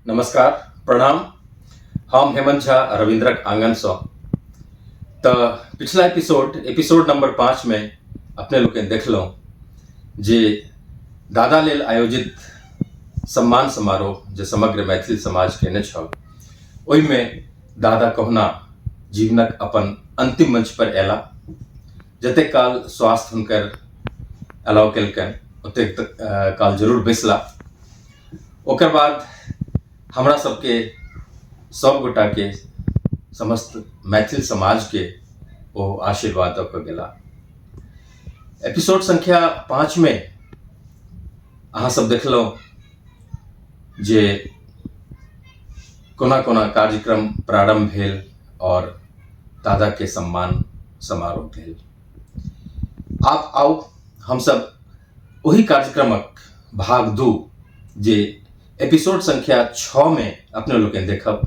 नमस्कार, प्रणाम। हम हेमंत झा रविन्द्रक आंगनसँ। तऽ पिछला एपिसोड, एपिसोड नंबर 5 में अपने लोकनि देखलहुँ जे दादा लेल आयोजित सम्मान समारोह जे समग्र मैथिल समाज केने छल, ओहिमे दादा कहुना जीवनक अपन अंतिम मंच पर अयला। जतेक काल स्वास्थ्य हुनकर अलाउ केलकनि ओतेक काल जरूर बैसला। ओकर बाद हमरा सबके सब गोटाके, समस्त मैथिल समाजके ओ आशीर्वाद दऽ कऽ गेला। एपिसोड संख्या 5 में अहाँ सब देखलहुँ जे कोना कोना कार्यक्रम प्रारंभ भेल और दादा के सम्मान समारोह भेल। आब आउ हमसब ओही कार्यक्रमक भाग 2 जे एपिसोड संख्या 6 में अपने लोकनि देखब,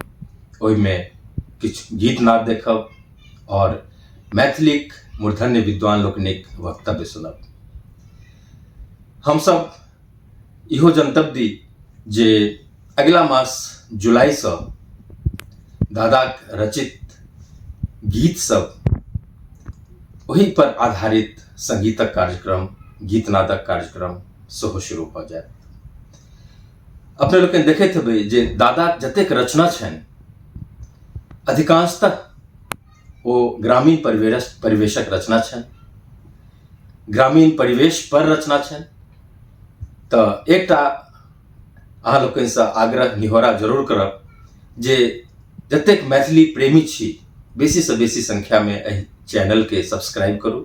ओहिमे किछु गीत नाद देखब और मैथिलीक मूर्धन्य विद्वान लोकनिक वक्तव्य सुनब। हमसब इहो जनतब दी जे अगिला मास जुलाईसँ दादाक रचित गीत सब ओहि पर आधारित संगीतक कार्यक्रम, गीतनादक कार्यक्रम सेहो शुरू भऽ जायत। अपने लोकनि देखैत हेबै जे दादाक जतेक रचना छनि अधिकांशतः ओ ग्रामीण परिवेशक रचना छनि, ग्रामीण परिवेश पर रचना छनि। तऽ एकटा अहाँ लोकनिसँ आग्रह निहोरा जरूर करब जे जतेक मैथिली प्रेमी छी बेसीसँ बेसी संख्यामे एहि चैनलके सब्सक्राइब करू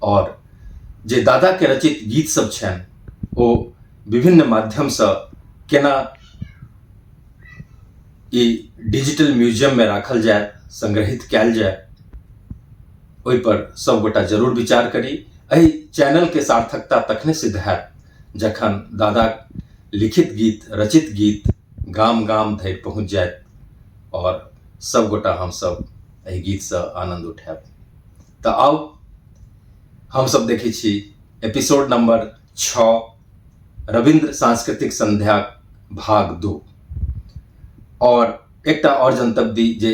और जे दादाके रचित गीत सब छनि ओ विभिन्न माध्यमसँ केना ई डिजिटल म्यूजियममे राखल जाय, संग्रहित कयल जाय, ओहि पर सबगोटा जरूर विचार करी। एहि चैनलके सार्थकता तखने सिद्ध हैत जखन दादाक लिखित गीत, रचित गीत गाम गाम धरि पहुँच जायत और सबगोटा हमसब एहि गीतसँ आनन्द उठायब। तऽ आउ हमसब देखै छी एपिसोड नंबर 6 रविन्द्र सांस्कृतिक संध्या भाग 2। और एकटा और जनतब दी जे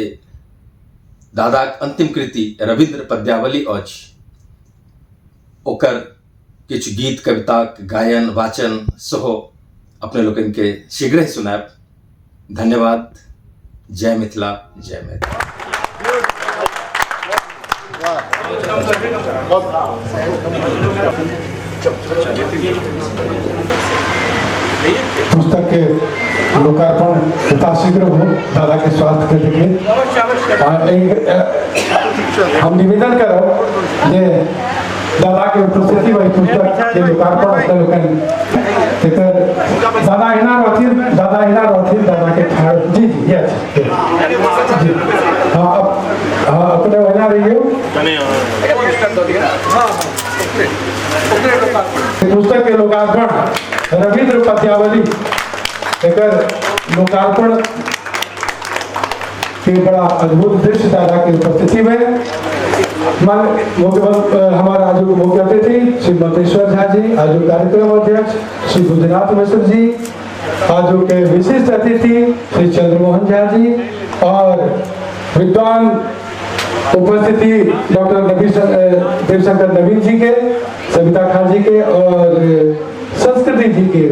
दादाक अंतिम कृति रविन्द्र पद्यावली अछि, ओकर किछु गीत कविताक गायन वाचन सेहो अपने लोकनिके शीघ्र ही सुनायब। धन्यवाद। जय मिथिला, जय मैथिली। पुस्तक के लोकार्पण यथाशीघ्र हो, दादा के स्वास्थ्य के देखिए। हम निवेदन करब जे दादा के उपस्थिति में पुस्तक के लोकार्पण अपने लोकनि एकर दादा एना रहथिन, दादा एना रहथिन, दादा के ठाढ़ जी जी यस जी हाँ हाँ अपने ओहिना रहियो। पुस्तक के लोकार्पण रविन्द्र पद्यावली एकर लोकार्पण के बड़ा अद्भुत दृश्य दादा की उपस्थिति में मन मुख्य हमारा आज मुख्य अतिथि श्री मतेश्वर झा जी, आज कार्यक्रम अध्यक्ष श्री गुजरात मिश्र जी, आज के विशिष्ट अतिथि श्री चंद्रमोहन झा जी और विद्वान उपस्थिति डॉक्टर देवशंकर नवीन जी के, सविता खान जी के और संस्कृति जी के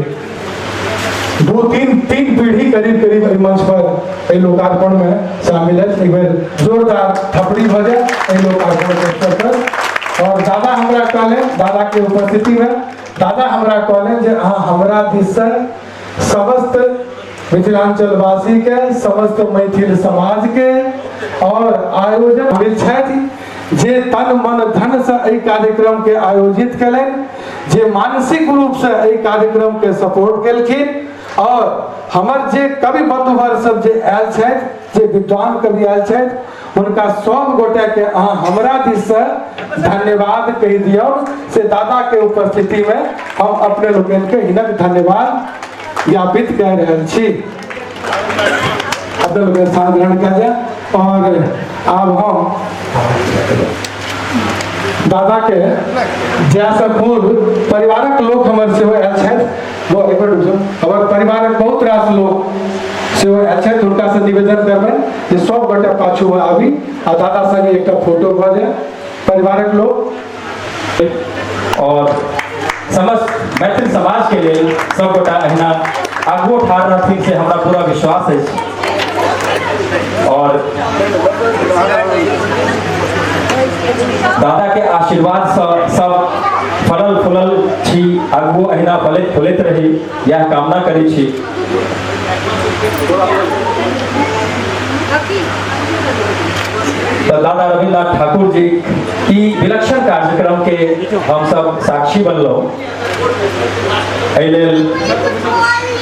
दो तीन तीन पीढ़ी करीब करीब एहि मंच पर एहि लोकार्पण में शामिल है। एक बेर जोरदार थपड़ी भऽ जाए एहि लोकार्पण के अवसर पर। और दादा हमरा कहलनि, दादा के उपस्थिति में दादा हमरा कहलनि जे अहाँ हमरा दिस से समस्त मिथिलांचलवासी के, समस्त मैथिल समाज के और आयोजन भेल छथि जे तन मन धन से एहि कार्यक्रम के आयोजित केलनि, जे मानसिक रूप से एहि कार्यक्रम के सपोर्ट केलखिन और हमर जे कवि बंधुवर सब जे आयल छथि, जे विद्वान कवि आयल छथि, हुनका सब गोटे के अहाँ हमरा दिस से धन्यवाद कहि दियौ। से दादा के उपस्थिति में हम अपने लोकनि के हिनक धन्यवाद ज्ञापित कऽ रहल छी। अपने लोकनि स्थान ग्रहण कयल जाय और आब हम दादा के जायसँ पूर्व परिवारक लोक हमर सेहो आयल छथि। एक मिनट रुकि जाउ। हमर परिवारक बहुत रास लोक सेहो आयल छथि, हुनकासँ निवेदन करबनि जे सब गोटे पाछूमे आबी आ दादा संगे एकटा फोटो भऽ जाय। परिवारक लोक और समस्त मैथिल समाज के लेल सब गोटा अहिना आगुओ ठाढ़ रहथिन से हमरा पूरा विश्वास अछि। और दादा के आशीर्वाद से सब फलल फूलल छी, आगुओ अहिना फलैत फूलैत रही, यह कामना करै छी। तो दादा रविन्द्रनाथ ठाकुर जी की विलक्षण कार्यक्रम के हम सब साक्षी बनलो, एहि लेल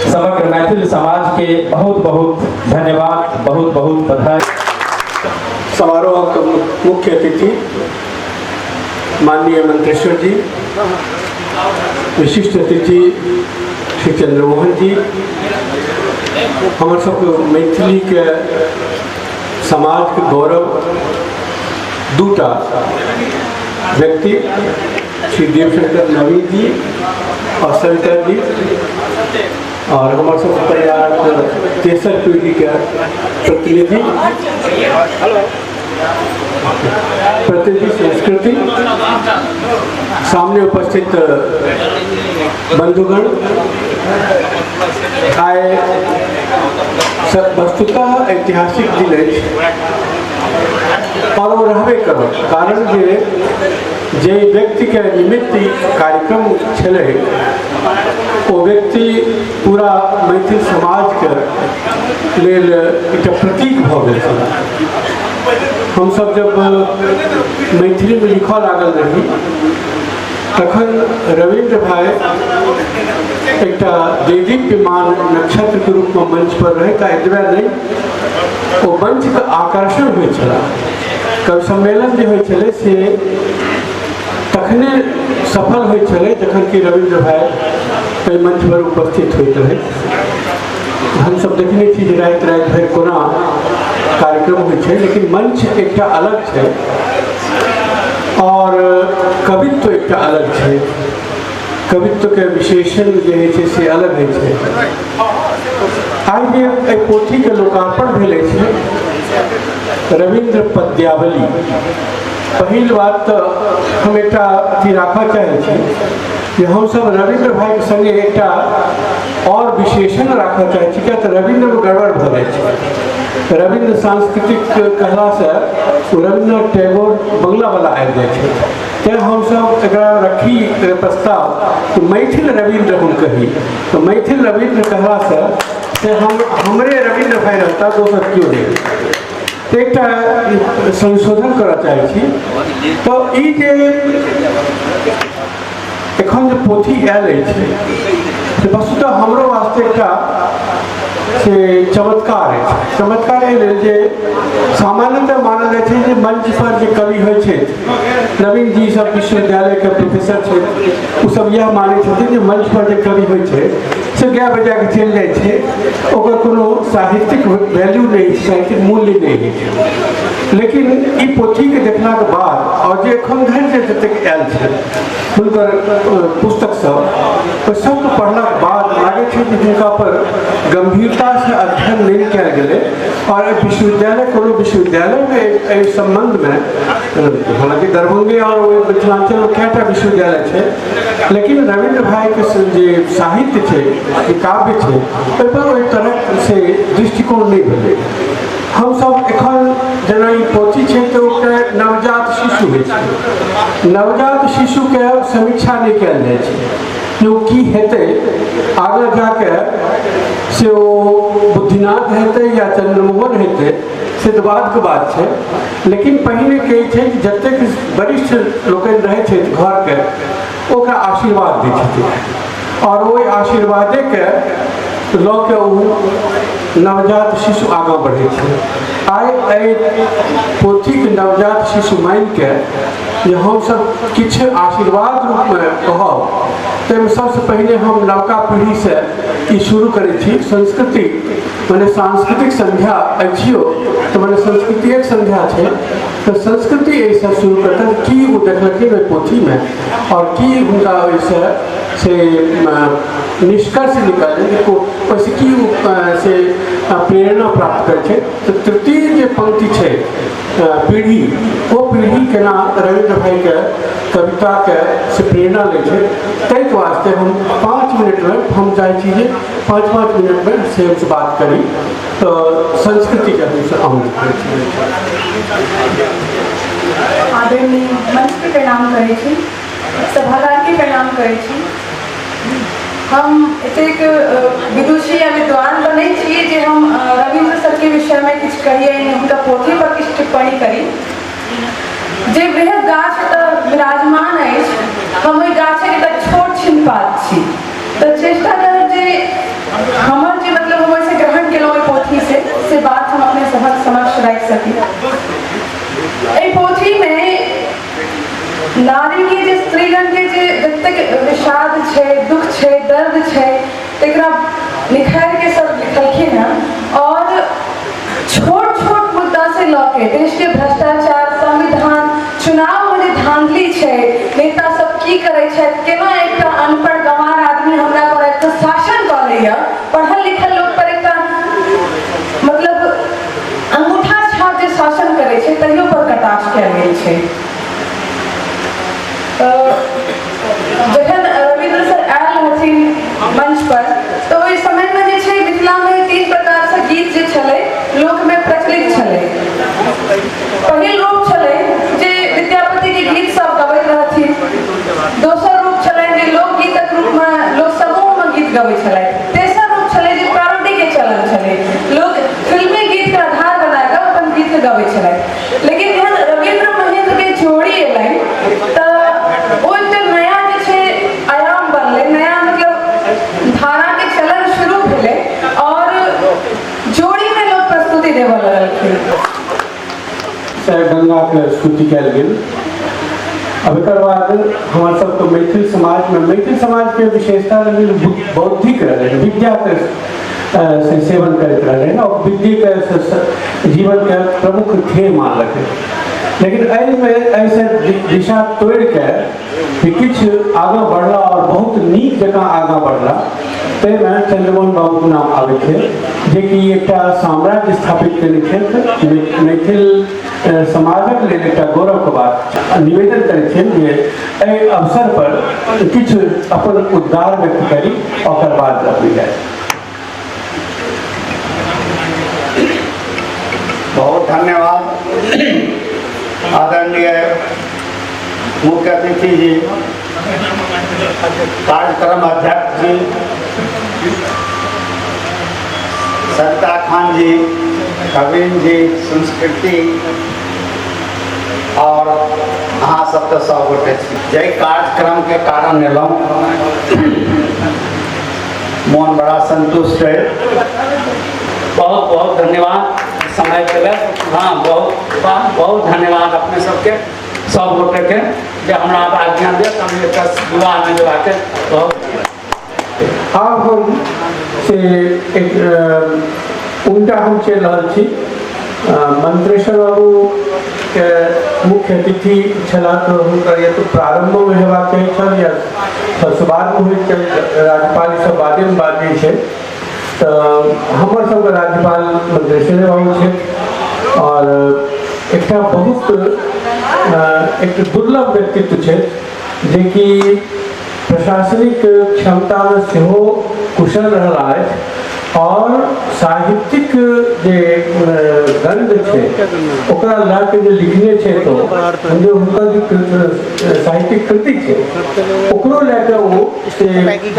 समग्र मैथिल समाज के बहुत बहुत धन्यवाद, बहुत बहुत बधाई। समारोह के मुख्य अतिथि माननीय मंत्रेश्वर जी, विशिष्ट अतिथि श्री चंद्रमोहन जी, हमर सबके मैथिली के समाज के गौरव दूटा व्यक्ति श्री देवशंकर नवीन जी और सविता जी, और हमारे सब परिवार के तेसर पीढ़ी के प्रतिनिधि प्रतिनिधि संस्कृति सामने उपस्थित बंधुगण, आइ वस्तुतः ऐतिहासिक दिन अछि और ओ रहबे करत, कारण जे जे व्यक्तिके निमित्त ई कार्यक्रम छलै ओ व्यक्ति पूरा मैथिल समाजके लेल एकटा प्रतीक भऽ गेल छलै। हमसब जब मैथिलीमे लिखऽ लागल रही तखन रविन्द्र भाई एकटा देदीप्यमान नक्षत्रके रूपमे मंच पर रहैत, आ एतबे नहि ओ मंचके आकर्षण होइत छलाह। कवि सम्मेलन जे होइ छलै से तखने सफल होइ छलै जखन कि रविन्द्र भाई एहि मंच पर उपस्थित होइत रहै। हमसब देखने छी जे राति राति भरि कोना कार्यक्रम होइ छै, लेकिन मंच एकटा अलग छै और कवित्व एकटा अलग छै। कवित्वके विशेषण जे होइ छै से अलग होइ छै। आइ जे एहि पोथीके लोकार्पण भेल अछि रविन्द्र पद्यावली, पहिल बात तऽ हम एकटा अथी राखऽ चाहै छी जे हमसब रविन्द्र भाईके संगे एकटा और विशेषण राखऽ चाहै छी, किया तऽ रविन्द्रमे गड़बड़ भऽ जाइ छै। रविन्द्र सांस्कृतिक कहलासँ ओ रविन्द्रनाथ टैगोर बंगलावला आबि जाइ छै, तेँ हमसब एकरा रखी प्रस्ताव कि मैथिल रविन्द्र हम कही, तऽ मैथिल रविन्द्र कहलासँ से हम हमरे रविन्द्र भाई रहता, दोसर केओ नहि। तऽ एकटा संशोधन करऽ चाहै छी। तऽ ई जे एखन जे पोथी आयल अछि से वस्तुतः हमरो वास्ते एकटा से चमत्कार अछि। चमत्कार एहि लेल जे सामान्यतः मानल जाइ छै जे मंच पर जे कवि होइ छथि, नवीन जी सब विश्वविद्यालयके प्रोफेसर छथि, ओ सब इएह मानै छथिन जे मंच पर जे कवि होइ छै से गाय बजा कऽ चलि जाइ छै, ओकर कोनो साहित्यिक वैल्यू नहि छै, साहित्यिक मूल्य नहि होइ छै। लेकिन ई पोथीके देखलाके बाद और जे एखन धरि जे जतेक आयल छै हुनकर पुस्तक सब, ओहि सबके पढ़लाके बाद लागै छै कि हुनका पर गंभीरतासँ अध्ययन नहि कयल गेलै। और विश्वविद्यालय कोनो विश्वविद्यालयमे एहि सम्बन्धमे, हालाँकि दरभंगे और मिथिलाञ्चलमे कएटा विश्वविद्यालय छै, लेकिन रविन्द्र भाईके जे साहित्य छै, जे काव्य छै, ओहिपर ओहि तरह से दृष्टिकोण नहि भेलै। हमसब एखन जेना ई पोथी छै तऽ ओकरा नवजात शिशु होइ छै, नवजात शिशुके समीक्षा नहि कयल जाइ छै जे ओ की हेतै आगाँ जाके, से ओ बुद्धिनाथ हेतै या चंद्रमोहन हेतै से तऽ बादके बात छै। लेकिन पहिने कहै छै कि जतेक वरिष्ठ लोकनि रहै छथि घरके, ओकरा आशीर्वाद दै छथिन और ओहि आशीर्वादेके लऽ के ओ नवजात शिशु आगाँ बढ़ै छै। आइ एहि पोथीके नवजात शिशु मानिके जे हमसब किछु आशीर्वाद रूपमे कहब ताहिमे सबसँ पहिने हम नवका पीढ़ीसँ ई शुरू करै छी। संस्कृति मने सांस्कृतिक संध्या अछियो तऽ मने संस्कृतिक संध्या छै, तऽ संस्कृति एहिसँ शुरू करतनि की ओ देखलखिन ओहि पोथीमे आओर की हुनका ओहिसँ से निष्कर्ष निकललै, ओहिसँ की से प्रेरणा प्राप्त करै छै। तऽ तृतीय जे पंक्ति छै पीढ़ी, ओ पीढ़ी केना रविन्द्र भाइके कविताके से प्रेरणा लै छै, ताहिके वास्ते हम 5 मिनटमे हम चाहै छी जे 5-5 मिनटमे से हमसब बात करी। तऽ संस्कृतिके हमसब आमंत्रित करै छी। आदरणीय मंचके प्रणाम करै छी, सभागारके प्रणाम करै छी। हम एतेक विदुषी या विद्वान तऽ नहि छियै जे हम रविन्द्र सरके विषयमे किछु कहियै, हुनका पोथी पर किछु टिप्पणी करी। जे बृहद गाछ एतऽ विराजमान अछि, हम ओहि गाछक एकटा छोट छिन पात छी। तऽ चेष्टा करब जे हमर जे मतलब हम ओहिसँ ग्रहण केलहुँ ओहि पोथीसँ, से बात हम अपने सभक समक्ष राखि सकी। एहि पोथीमे नारीके जे स्त्रीगणके जे जतेक विषाद छै, दुख छै, दर्द छै, तकरा निखारिके सब लिखलखिन हँ। आओर छोट छोट मुद्दा से लऽ के देशके भ्रष्टाचार, संविधान, चुनावमे जे धांधली छै, नेता सब की करै छथि, केना एकटा अनपढ़ गंवार आदमी हमरा पर एकटा शासन कऽ लैया, पढ़ल लिखल लोक पर एकटा मतलब अंगूठा छाप जे शासन करै छै, तहियो पर कटाक्ष कयल गेल छै। जखन रविन्द्र सर आयल रहथिन मंच पर, तऽ ओहि समयमे जे छै मिथिलामे 3 प्रकारसँ गीत जे छलै लोकमे प्रचलित छलै। पहिल रूप छलै जे विद्यापतिके गीत सब गबैत रहथिन। दोसर रूप छलै जे लोकगीतक रूपमे लोक समूहमे गीत गबै छलथि। तेसर रूप छलै जे पैरोडीके चलन छलै, लोक फिल्मी गीतके आधार बना कऽ अपन गीतके गबै छलथि। लेकिन जहन रविन्द्र महेंद्रके जोड़ी एलनि तऽ ओ एकटा नया जे छै आयाम बनलै, नया मतलब धाराके चलन शुरू भेलै आओर जोड़ीमे लोक प्रस्तुति देबऽ लगलखिन। से गंगाके स्तुति कयल गेल। अब एकर बाद हमर सबके मैथिल समाजमे, मैथिल समाजके विशेषता रहलै बौद्धिक रहलै, विद्याके से सेवन करैत रहलै और विद्येके जीवनके प्रमुख ध्येय मानलकै। लेकिन एहिमे एहिसँ दिशा तोड़िके किछु आगाँ बढ़ला और बहुत नीक जकाँ आगाँ बढ़ला, ताहिमे चंद्रमोहन बाबूके नाम आबै छै, जेकि एकटा साम्राज्य स्थापित कयने छथि। मैथिल समाजक लेल एकटा गौरवके बात। निवेदन करै छियनि जे एहि अवसर पर किछु अपन उद्गार व्यक्त करी, ओकर बाद अपने जाय। बहुत धन्यवाद आदरणीय मुख्य अतिथि जी, कार्यक्रम अध्यक्ष जी, सरिता खान जी, कवीन जी, संस्कृति और अहाँ सब तो सब गोटे छी। जाहि कार्यक्रम के कारण एलहुँ, मोन बड़ा संतुष्ट है। बहुत बहुत धन्यवाद समय के लेल। हाँ, बहुत बहुत धन्यवाद अपने सबके, सब गोटे के, जे हमरा आज्ञा दे हम एक विवाह में जेबाके। बहुत आब हम से एक उल्टा हम चलि रहल छी। मंत्रेश्वर बाबू के मुख्य अतिथि छलाह, तऽ हुनकर या तऽ प्रारंभमे हेबाक चाही छल या सबसँ बादमे होइके चाही। राज्यपाल ईसब बादेमे बाजै छै, तऽ हमर सबके राज्यपाल मंत्रेश्वर बाबू छथि और एकटा बहुत एक दुर्लभ व्यक्तित्व छै, जेकि प्रशासनिक क्षमतामे सेहो कुशल रहल अछि और साहित्यिक जे गंध छै ओकरा लऽ के जे लिखने छै, तो जे हुनकर जे साहित्यिक कृति छै ओकरो लऽ के ओ से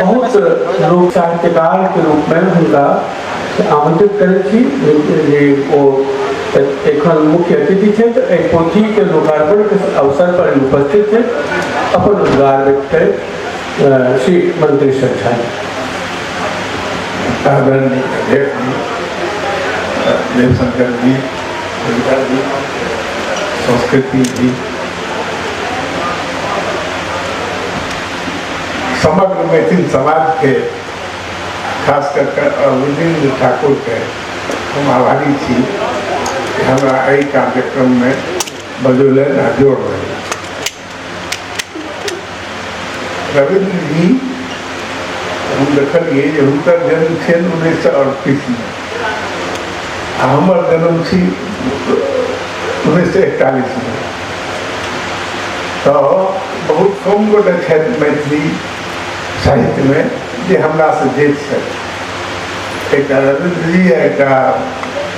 बहुत लोक साहित्यकारके रूपमे हुनका आमंत्रित करै छी जे ओ एखन मुख्य अतिथि छथि। एहि पोथीके लोकार्पणके अवसर पर उपस्थित छथि। अपन उद्गार व्यक्त करैत श्री मंत्रेश्वर झा। आदरणीय अध्यक्ष जी, देवशंकर जी, सविता जी, संस्कृति जी, समग्र मैथिल समाजके खास कर के अरविंद ठाकुर के हम आभारी छी कि हमरा एहि कार्यक्रममे बजौलनि आ जोड़लनि। रविन्द्र जी हम देखलिए जे हुनकर जन्म छनि 1938में आ हमर जन्म छी 1941में, तऽ बहुत कम गोटे छथि मैथिली साहित्यमे जे हमरासँ जेठ छथि। एकटा रविन्द्र जी आ एकटा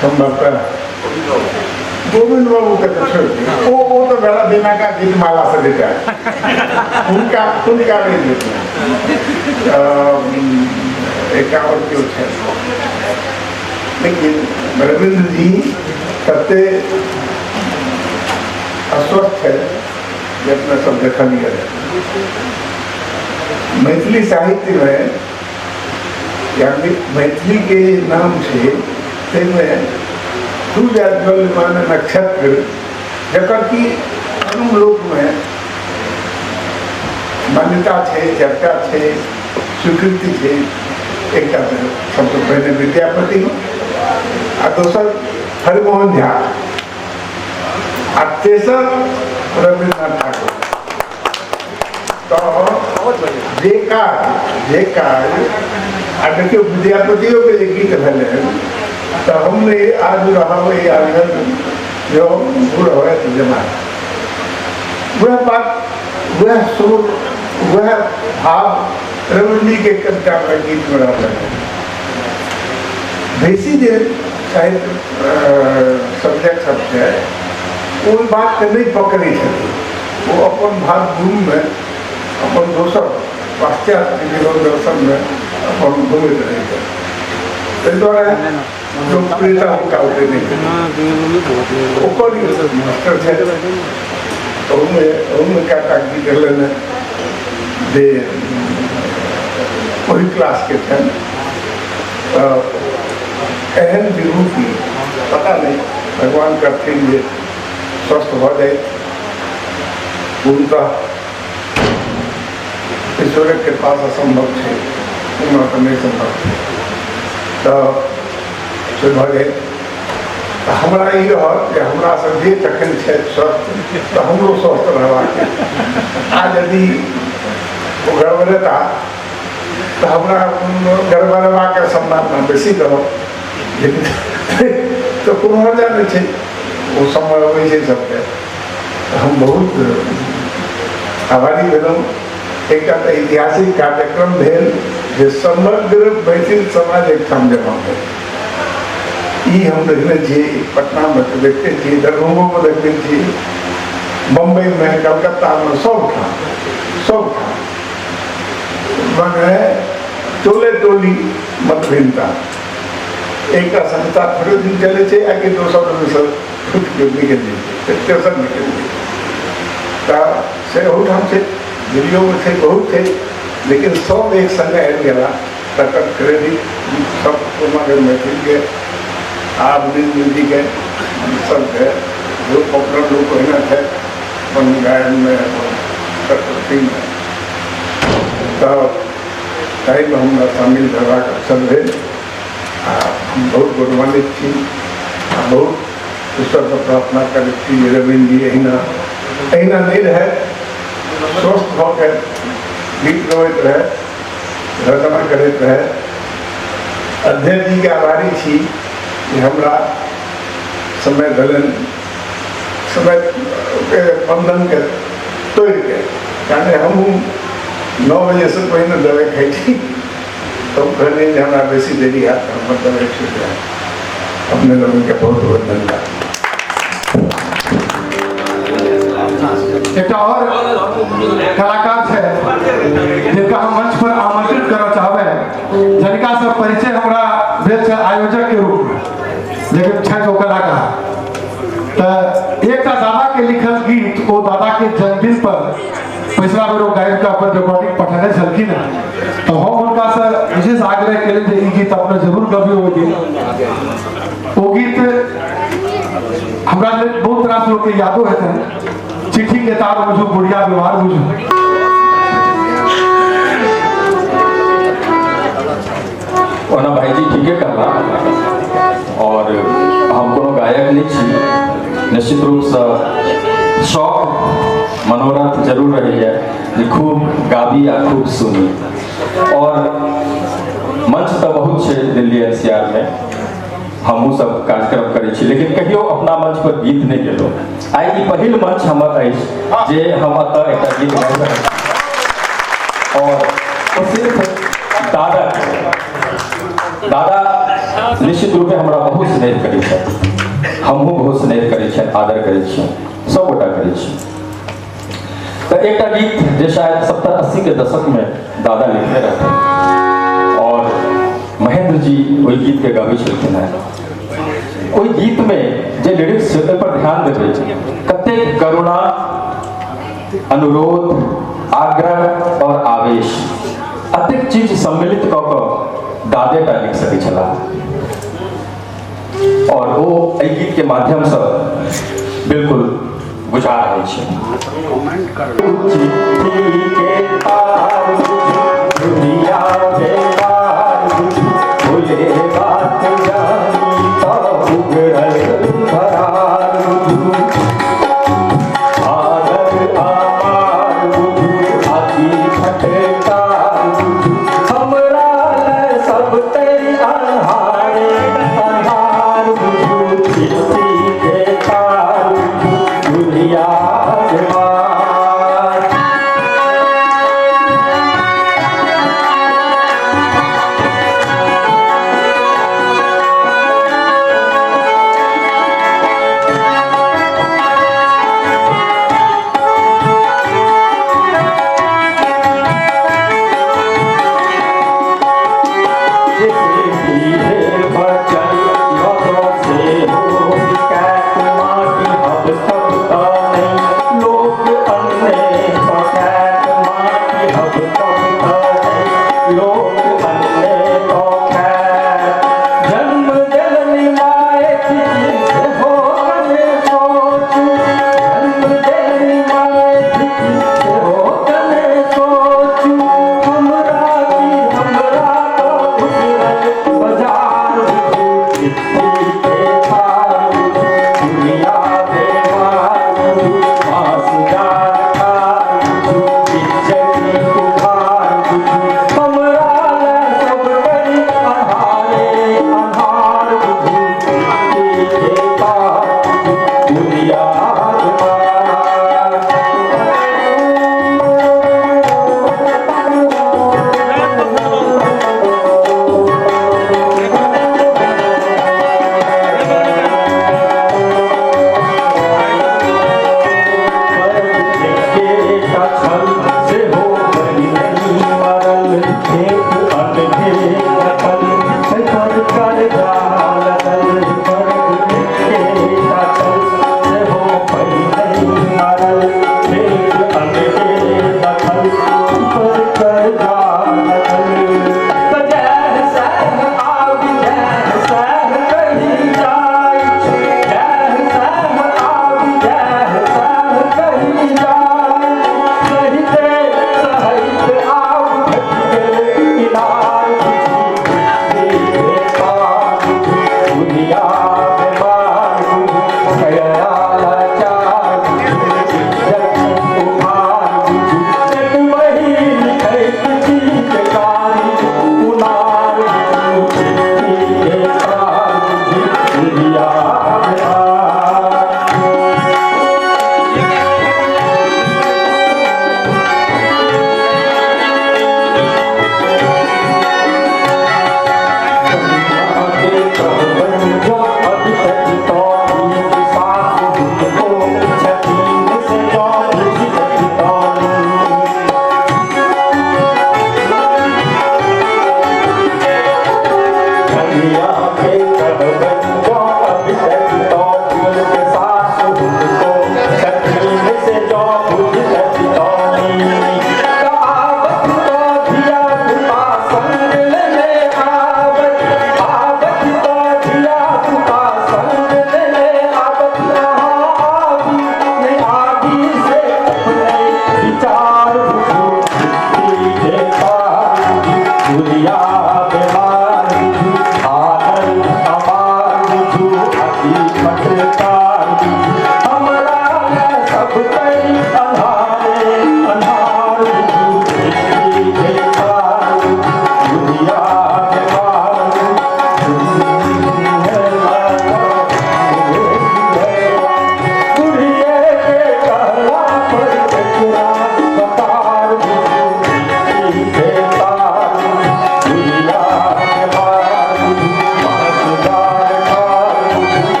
सम्भवतः गोविंद बाबू के तऽ छोड़ि दियौ, ओ तऽ भेला बिनाका गीतमालासँ रिटायर, हुनका हुनका नहि भेटल। एकटा आओर केओ छथि, लेकिन रविन्द्र जी तते अस्वस्थ छथि जे अपना सब देखलियै। मैथिली साहित्यमे या मैथिली के नाम छै ताहिमे दू जाज्वल्यमान नक्षत्र, जकर कि आम लोकमे मान्यता छै, चर्चा छै, स्वीकृति छै। एकटा सबसँ पहिने विद्यापति आ दोसर हरिमोहन झा आ तेसर रविन्द्रनाथ ठाकुर। तऽ जे काज आ देखियौ विद्यापतियोके जे गीत भेलै तऽ हम नहि आज रहब जो बूढ़ होयत जमा, वएह बात, वएह सुर, वएह भाव रविन्द्र जी के कविता गीत में रहल। बेसी जे साहित्य सब्जेक्ट सब छै ओहि बातके नहि पकड़ै छथिन, ओ अपन भाव धुनमे अपन दोसर पाश्चात्य जीवन दर्शनमे अपन घुमैत रहै छथि, ताहि दुआरे लोकप्रियता हुनका ओते नहि। ओकर मास्टर छथि, ओहूमे ओहूमे कएटा गीत एलनि जे ओहि क्लासके छनि। तऽ एहन विभूति पता नहि भगवान करथिन जे स्वस्थ भऽ जाए पूर्णतः, ईश्वरक कृपासँ सम्भव छै, ओना तऽ नहि सम्भव छै, तऽ से भऽ जाए। तऽ हमरा ई रहत जे हमरासँ जे तखन छथि स्वस्थ तऽ हमरो स्वस्थ रहबाक, आ यदि ओ गड़बड़ेता तऽ हमरा गड़बड़ेबाक सम्भावना बेसी रहत, लेकिन तऽ कोनो हर्जा नहि छै, ओ समय अबै छै सबके। हम बहुत आभारी भेलहुँ। एकटा तऽ ऐतिहासिक कार्यक्रम भेल जे समग्र मैथिल समाज एकठाम जमा भेल। ई हम देखने छी पटनामे तऽ देखते छी, दरभंगोमे देखने छी, बम्बईमे, कलकत्तामे, सबठाम सबठाम मने टोले टोली मतभिन्नता। एकटा संस्था थोड़े दिन चलै छै आ कि दोसर ओहिसँ फुटि के निकलि जाइ छै, तेसर निकलि जाइ छै। तऽ से ओहूठाम छै, दिल्लियोमे छै, बहुत छै, लेकिन सब एक संगे आबि गेला, तकर क्रेडिट सब समग्र मैथिलके आ अरविंद जीके सबके, जो पॉपुलर लोक ओहिना छथि अपन गायनमे, अपन प्रकृतिमे। तऽ ताहिमे हमरा शामिल हेबाक अवसर भेल आ हम बहुत गौरवान्वित छी आ बहुत ईश्वरसँ प्रार्थना करै छी जे रविन्द्र जी एहिना एहिना नहि रहै, स्वस्थ भऽ के गीत गबैत रहै, रचना करैत रहै। अध्यक्ष जीके आभारी छी जे हमरा समय देलनि, समय के बंधनके तोड़िके, कारण हमहूँ 9 बजेसँ पहिने दवाइ खाइ छी, तऽ हम कहलियै जे हमरा बेसी देरी हैत तऽ हमर दवाइ छूटि जायत। अपने लोगनके बहुत बहुत धन्यवाद। एकटा और कलाकार छै जिनका हम मंच पर आमंत्रित करऽ चाहबै, जिनका से परिचय हमरा भेल छै आयोजक के रूप में, लेकिन छथि ओ कलाकार। तऽ एकटा दादा के लिखल गीत ओ दादा के जन्मदिन पर पिछला बेर ओ गाबि कऽ अपन रिकॉर्डिंग पठेने छलखिन हेँ, तऽ हम हुनका से विशेष आग्रह केलियनि जे ई गीत अपने जरूर गबियौ। ओहि दिन ओ गीत हमरा लेल बहुत रास लोक के यादो हेतनि, चिट्ठी के तार बुझू, बुढ़िया व्यवहार बुझू। ओना भाईजी ठीके कहला और हम कोनो गायक नहीं छी, निश्चित रूपसँ शौक मनोरथ जरूर रहैए जे खूब गाबी आ खूब सुनी। और मंच तऽ बहुत छै दिल्ली एनसीआर में, हमहूँ सब कार्यक्रम करै छी, लेकिन कहियो अपना मंच पर गीत नहीं गेलहुँ। आइ ई पहिल मंच हमर अछि जे हम एतऽ एकटा गीत गाबि रहल छी और ओ सिर्फ दादा दादा निश्चित रूपे हमरा बहुत स्नेह करै छथि, हमहूँ बहुत स्नेह करै छियनि, आदर करै छियनि, सबगोटा करै छी। तऽ एकटा गीत जे शायद 70-80 के दशक में दादा लिखने रहथिन और महेंद्र जी ओहि गीत के गाबै छलखिन हेँ। ओहि गीत में जे लिरिक्स छै ओहि पर ध्यान देबै, कतेक करुणा, अनुरोध, आग्रह और आवेश, अतेक चीज सम्मिलित कऽ कऽ दादे टा लिख सकै छलाह। और ओ एहि गीत के माध्यम से बिल्कुल बुझा रहल छै। चिट्ठी के तार दुनिया बेकार भूले बात जानी तो उगरल भरार बुझू, आदर आमार बुझू, आखी फटकार बुझू, हमरा ले सब ते अन्हारे अन्हार बुझू, चिट्ठी के तार बुझू, दुनिया बेमार।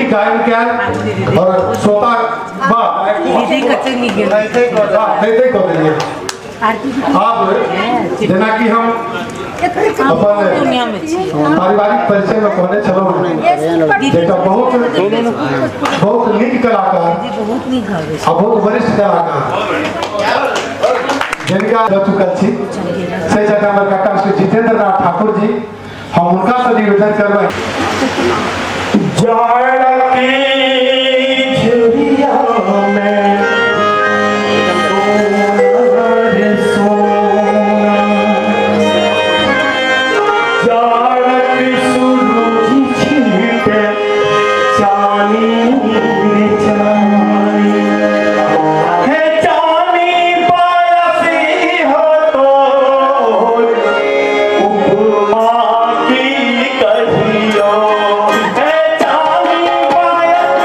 नीक गायन कयल और श्रोता वाह वाह, थै थै कऽ देलियै। आब जेनाकि हम अपन पारिवारिक परिचय में कहने छलहुँ जे एकटा बहुत बहुत नीक कलाकार आ बहुत वरिष्ठ कलाकार जिनका दऽ चुकल छी से छथि हमर काका श्री जितेंद्र नाथ ठाकुर जी। हम हुनका से निवेदन करबै। जाड़की झुरिया में सोनार सोना, जाड़क सुरुज छीटे चानी रे चानी, हे चानी पायसी हो तो उपमा की कहियो, हे चानी पायसी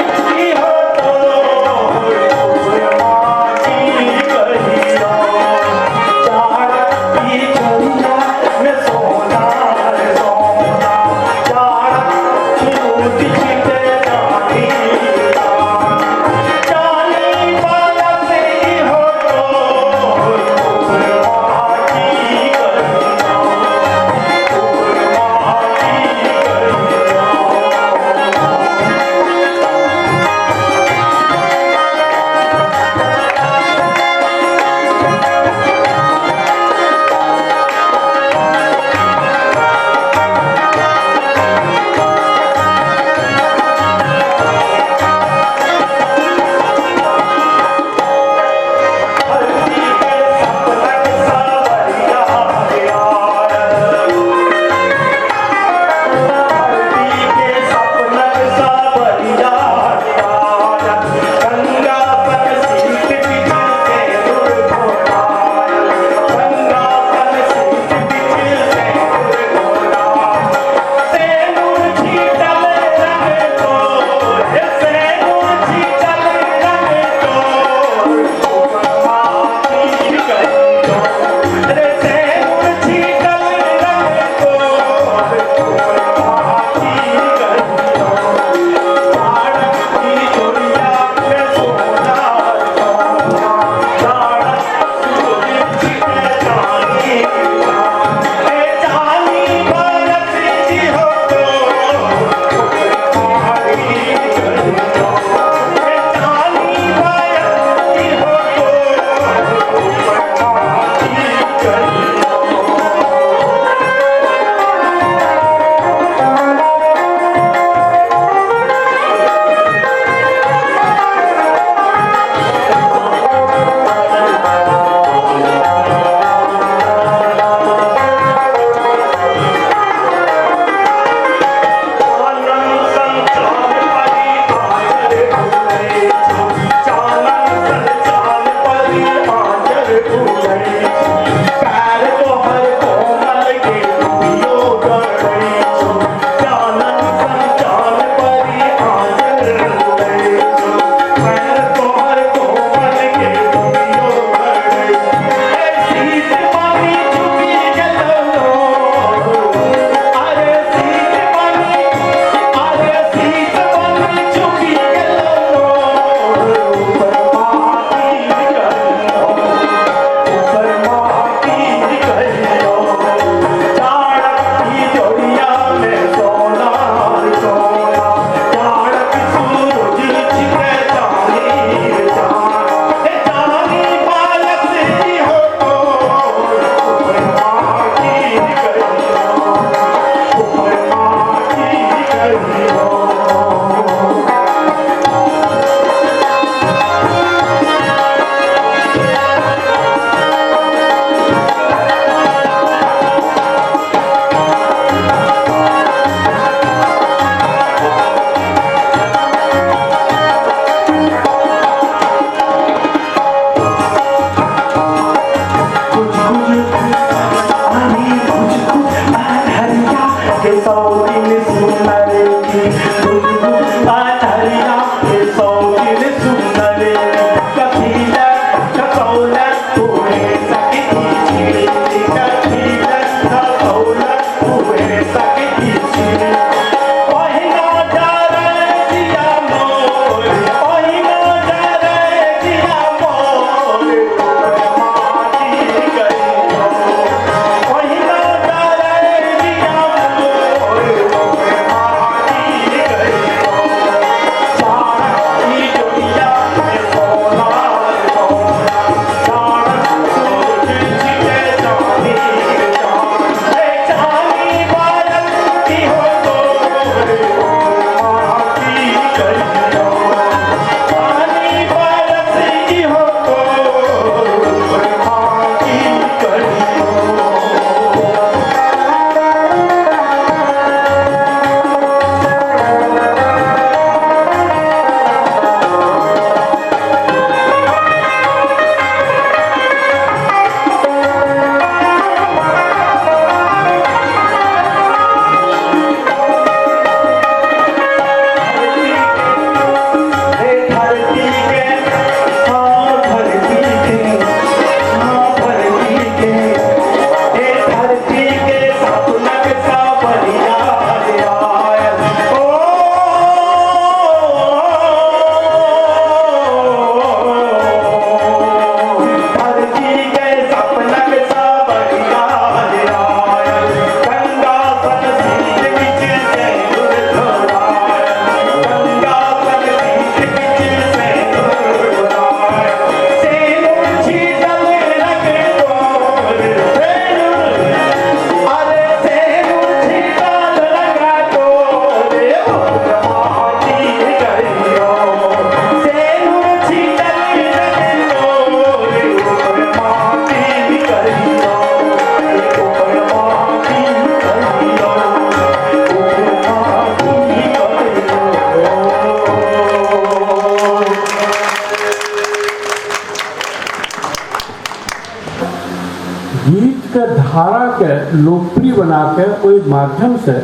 परम्पराके लोकप्रिय बनाके ओहि माध्यमसँ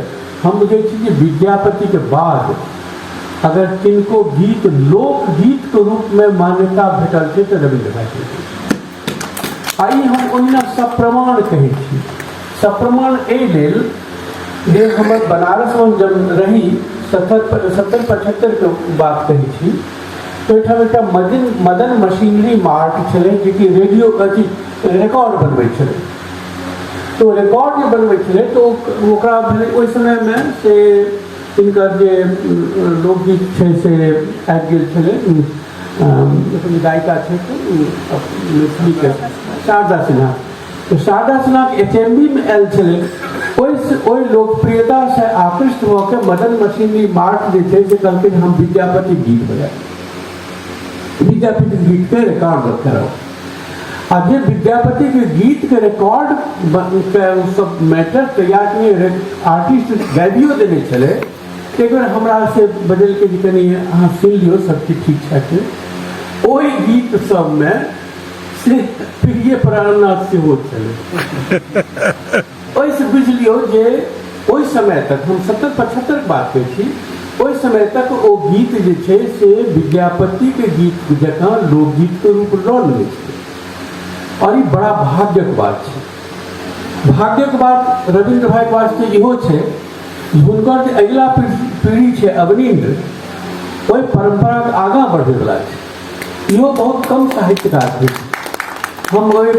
हम बुझै छी जे विद्यापतिके बाद अगर किनको गीत लोकगीतके रूपमे मान्यता भेटल छै तऽ रविन्द्र भाईके। आ ई हम ओहिना सप्रमाण कहै छी। सप्रमाण एहि लेल जे हमर बनारसमे जब रही 70 75के बात कहै छी, तऽ ओहिठाम एकटा मदन मदन मशीनरी मार्ट छलै जेकि रेडियो अथी रिकॉर्ड बनबै छलै। तऽ ओ रिकॉर्ड जे बनबै छलै तऽ ओकरा भेलै ओहि समयमे से हिनकर जे लोकगीत छै से आबि गेल छलै, गायिका छथि मैथिलीके शारदा सिन्हा। तऽ शारदा सिन्हाके एच एम बी मे आयल छलै, ओहि लोकप्रियतासँ आकृष्ट भऽ के मदन मशीनरी मार्ट जे छै से कहलकै हम विद्यापति गीत बजायब, विद्यापति गीतके रिकॉर्ड कराउ। आ जे विद्यापतिके गीतके रिकॉर्ड के सब मैटर तैयार केने आर्टिस्ट गाबियो देने छलै, एक बेर हमरा से बदलि के जे कनि अहाँ सुनि लियौ सब चीज ठीक छै, ओहि गीत सबमे से प्रिय प्राणनाथ सेहो छलै। ओहिसँ बुझि लियौ जे ओहि समय तक हम 70 75 के बात कहै छी, ओहि समय तक ओ गीत जे छै से विद्यापतिके गीत जकाँ लोकगीतके रूप लऽ लेने छलै। आओर ई बड़ा भाग्यक बात छै। भाग्यक बात रविन्द्र भाइके वास्ते इहो छै, हुनकर जे अगिला पीढ़ी छै अवनीन्द्र, ओहि परम्पराके आगाँ बढ़ैवला छै। इहो बहुत कम साहित्यकार छै। हम ओहि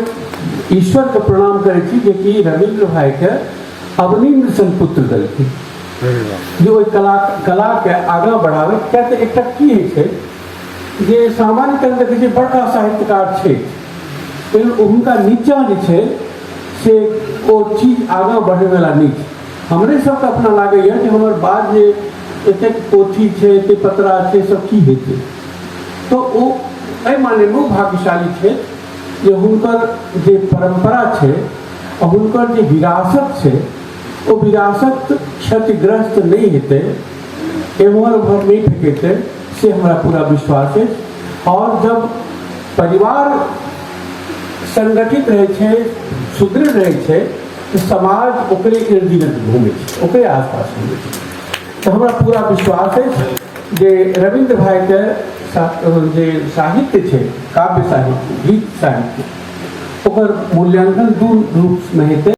ईश्वरके प्रणाम करै छी जेकि रविन्द्र भाइके अवनीन्द्र सन पुत्र देलखिन, जे ओहि कलाके आगाँ बढ़ाबै। किया तऽ एकटा की होइ छै जे सामान्यतः देखै छियै बड़का साहित्यकार छै, लेकिन हुनका नीचाँ जे छै से ओ चीज आगाँ बढ़ैवला नहि छै। हमरे सबके अपना लागैए जे हमर बाद जे एतेक पोथी छै, एतेक पतरा छै, सब की हेतै। तऽ ओ एहि मानेमे ओ भाग्यशाली छै जे हुनकर जे परम्परा छै आ हुनकर जे विरासत छै ओ विरासत क्षतिग्रस्त नहि हेतै, एम्हर ओम्हर नहि फेकेतै, से हमरा पूरा विश्वास अछि। आओर जब परिवार संगठित रहै छै, सुदृढ़ रहै छै, तऽ समाज ओकरे इर्द गिर्द घूमै छै, ओकरे आसपास घूमै छै। तऽ हमरा पूरा विश्वास अछि जे रविन्द्र भाइके जे साहित्य छै, काव्य साहित्य, गीत साहित्य, ओकर मूल्यांकन दू रूपमे हेतै।